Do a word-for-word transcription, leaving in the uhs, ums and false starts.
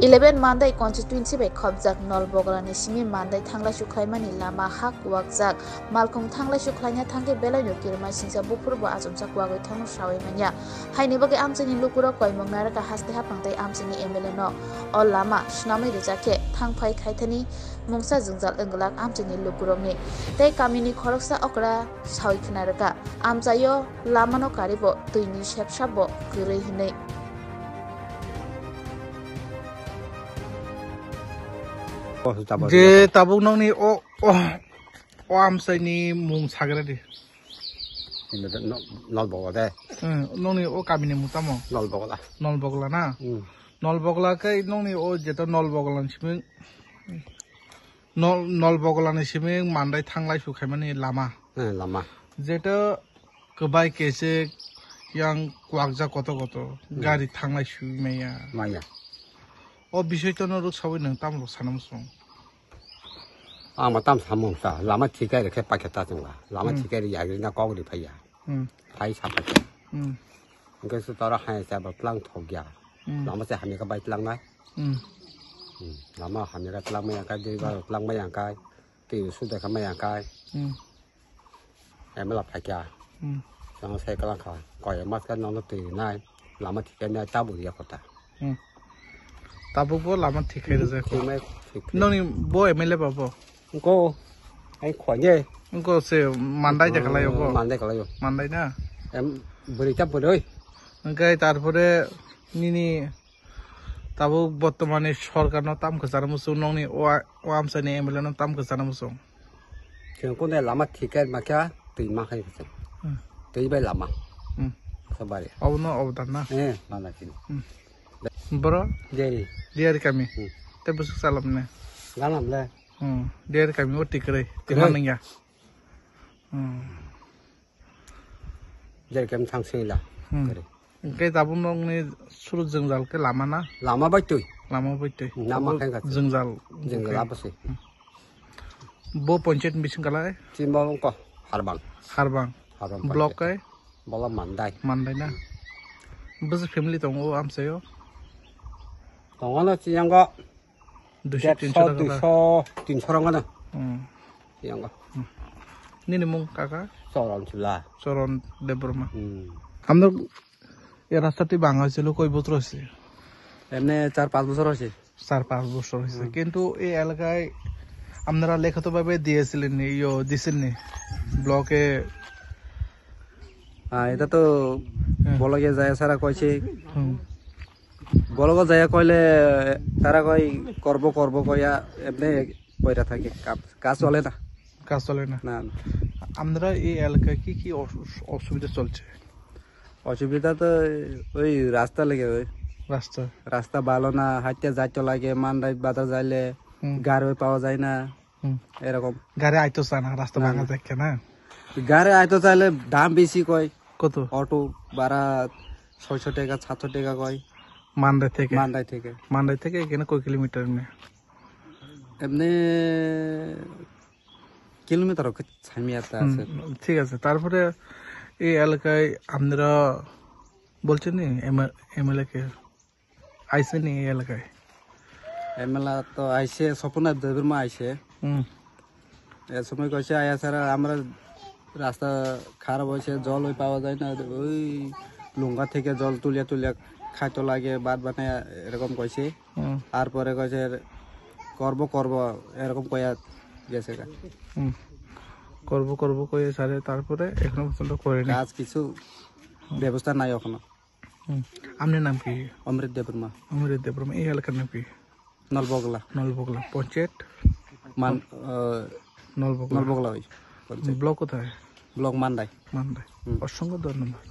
Eleven Mandai constituency bai khopjak Nolboglani simi Mandai thanglaisu khlaimani lama ha kuwakjak. Malkhung thanglaisu khlaina thangkhe belaino kirima singsa buphurbo achomsa kuwagwi thangno sawi manya. Haini bagwi amchaini lukurok koimung narwkha haste haphang tei amchaini M L A no. O lama swnamwi rijak khe thangphai khaithani mungsa jwngjal wngwlak amchaini lukurokni. Tei kamini khoroksa okra sawi khna rwkha, amchaio lamano karibo twini sepsapbo kwrwi hinwi. Je tabuk nokni o, o, o amchaini mung sagra di. Ino de no-, Nolbogla de. Hmm, nokni o kamini mung tamo? Nolbogla. Nolbogla na? Hmm. Nolbogla khe nokni o jeto Nolbogla ni simi, Nol-, Nolbogla ni simi Mandai thanglaisu khaimani lama. Hmm, lama. Jeto kwbai kesek yang kwakjak koto koto, hmm, gari thanglaisu maya. Maya. O bisoi tono ruk sawi nang tamo rok sana muchung? Ang ma tam samung sa, lama thikai rikhe pakhe ta chwngla. Lama, hmm, thikai ri yagri na kok ri phaiya. Hmm. Phai sa phaiya. Hmm. Hwnkhe se toro hai sa ba tlang thok ya. Hmm. Lama se hamya khe bai tlang nai. Hmm. Hmm. Lama hamya khe tlang mai yang kai, dei ba tlang mai yang kai. Tei su de kha mai yang kai. Hmm. M L A phaikha. Hmm. Chwng sai kalang kha. Koi mas ka nono twi nai. Lama thik nai tabuk ya kota. Hmm. Tabuk bo lama thik khai rijak. Thik nai thik. Noni bo M L A ba bo? Ko ai khwanye. Ko se Mandai de khalai bo? Mandai khalai. Mandai na? Em bwrwi ta bwrwi. Hwnkhe tarpore nini tabuk bortomani sorkarno tam kwchana muchung nokni o a-, o amchaini M L A no tam kwchana muchung. Chwng kune lama thik khe ma khe twi ma khai khe. Hmm. Twi bai lama. Hmm. Sabari. Obo no obo dan na? Eh, mana kini. Hmm. Boro? Diari. Diari kami. Hmm. Te busuk salam ne. Galam le. Hmm. Diari kami o tikrai. Tikrai. Timan ningya. Hmm. Diari kami thang singla. Hmm. Kare. Hwnkhe tabuk nokni suru jwngjal khe lama na? Lama bai twi. Lama bai twi. Lama khe kha. Jwngjal. Jwngjal abo se. Bo panchayat bising kalai? Chimba wngkha Harbang. Harbang. Harbang block panchayat. Kai? Bola Mandai. Mandai na? Bwswk family tongo o amchaio? Tongo no chiyango. Duiso, tinso taka da? Duiso, tinso rong ano. Hmm. Chiyango. Hmm. Nini mung kaka? Choron Chula. Choron Debbarma. Hmm. Hamno এ রাস্তাটি ভাঙা হয়েছিল কয় বছর হয়েছে? এমনি চার পাঁচ বছর হয়েছে। চার পাঁচ বছর হয়েছে। হুম। কিন্তু এই এলাকায় আপনারা লিখিতভাবে দিয়েছিলেন নি, ইয়ো, দিছেন নি ব্লকে? হ্যাঁ, এটা তো হ্যাঁ। ব্লকে যায় সারা কইছে। হুম। ব্লকে যায় কইলে তারা কই করব করব কইয়া এমনি কইরা থাকে, কাজ, কাজ চলে না। কাজ চলে না? না। আপনারা এই এলাকায় কি কি অসু-, অসুবিধা চলছে? অসুবিধা তো ওই রাস্তা লেগে ওই। রাস্তা? রাস্তা ভালো না, হাঁটতে যাইতে লাগে, মান্ডাই বাজার যাইলে হুম। গাড়ি পাওয়া যায় না, হুম। এরকম। গাড়ি আইতো চায় না, রাস্তা না, ভাঙা না। দেখে না? গাড়ি আইতো চাইলে দাম বেশি কয়। কত? অটো ভাড়া ছয়শো টাকা, সাতশো টাকা কয়। মান্ডাই থেকে? মান্ডাই থেকে। মান্ডাই থেকে এখানে কয় কিলোমিটার এমনি? এমনি কিলোমিটার ওকে ছাইমি একটা হুম, আছে। ঠিক আছে। তারপরে এই এলাকায় আপনারা বলছেন নি এম-, এমএলএ কে? আইসে নি এই এলাকায়? এমএলএ তো আইসে, স্বপন দেববর্মা আইসে। হুম। এ সময় কইছে, "আয়া স্যার, আমরা রাস্তা খারাপ হয়েছে, জল ওই পাওয়া যায় না, ওই লুঙ্গা থেকে জল তুলিয়া তুলিয়া খাইতে লাগে, ভাত বানায়," এরকম কইছে। হুম। তারপরে কইছে, "করব, করব," এরকম কইয়া গেছে গা। হুম। করব, করব কইয়া স্যারে তারপরে এখনো পর্যন্ত করেনি। কাজ কিছু হুম। ব্যবস্থা নাই এখনো। হুম। আপনার নাম কি? অমৃত দেববর্মা। অমৃত দেববর্মা। এই এলাকার নাম কি? নলবগলা। নলবগলা। পঞ্চায়েত? মান-, আহ, নলবগলা। নলবগলা ওই পঞ্চায়েত। ব্লক কোথায়? ব্লক মান্দাই। মান্দাই। হুম। অসংখ্য ধন্যবাদ।